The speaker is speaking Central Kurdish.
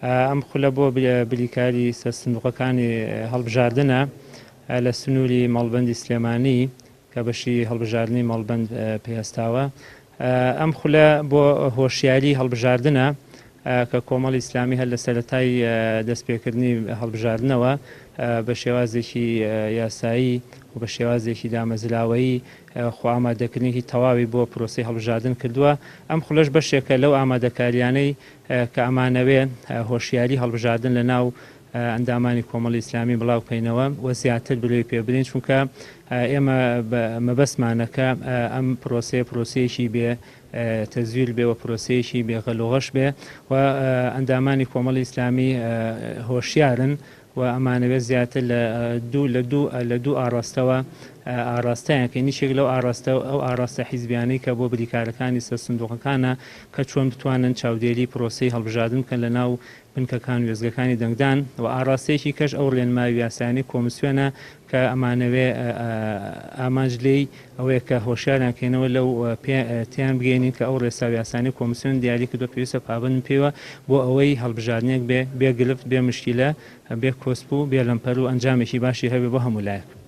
ئەم خولە بۆ بریکاری سەر سندوقەکانی هەڵبژاردنە لە سنووری مەڵبەندی سلێمانی کە بەشی هەڵبژاردنی مەڵبەند پێهەستاوە. ئەم خولە بۆ هۆشیاری هەڵبژاردنە کە کۆمەڵی ئیسلامی هەر لە سەرەتای دەستپێکردنی هەڵبژاردنەوە بە شێوازێکی یاسایی و بە شێوازێکی دامەزراوەیی خۆئامادەکردنێکی تەواوی بۆ پرۆسەی هەڵبژاردن کردووە. ئەم خولەش بەشێکە لەو ئامادەکاریانەی کە ئەمانەوێ هۆشیاری هەڵبژاردن لە ناو ئەندامانی کۆمەڵی ئیسلامی بڵاو کەینەوە و زیاتر برەوی پێ بدەین، چونکە ئێمە مەبەستمانە کە ئەم پرۆسەیە پرۆسەیەکی بێ تەزویر بێ و پرۆسەیەکی بێ غەل و غەش بێ و ئەندامانی کۆمەڵی ئیسلامی هۆشیارن و ئەمانەوێت زیاتر لە دوو لە دوو لە دوو ئاڕاستەوە ئاڕاستەیان کەین، یەکێک لەو ئاڕاستە ئەو ئاڕاستە حیزبیانەی کە بۆ بریکارەکانی سەر سندوقەکانە کە چۆن بتوانن چاودێری پرۆسەی هەڵبژاردن بکەن لە ناو بنکەکان و وێستگەکانی دەنگدان و ئاڕاستەیەکی کەش ئەو ڕێنمایی و یاسایانەی کۆمسیۆنە کە ئەمانەوێ ئامانج لێی ئەوەیە کە هۆشیاریان کەینەوە لەو پێ تێیان بگەینین کە ئەو ڕێسا و یاسایانەی کۆمسیۆن دیاری کردووە پێویستە پابەند بن پێیوە بۆ ئەوەی هەڵبژاردنێک بێ بێ گرفت، بێ مشکیلە، بێ کۆسپ و بێ لەمپەر و ئەنجامێکی باشی هەبێ بۆ هەموو لایەک.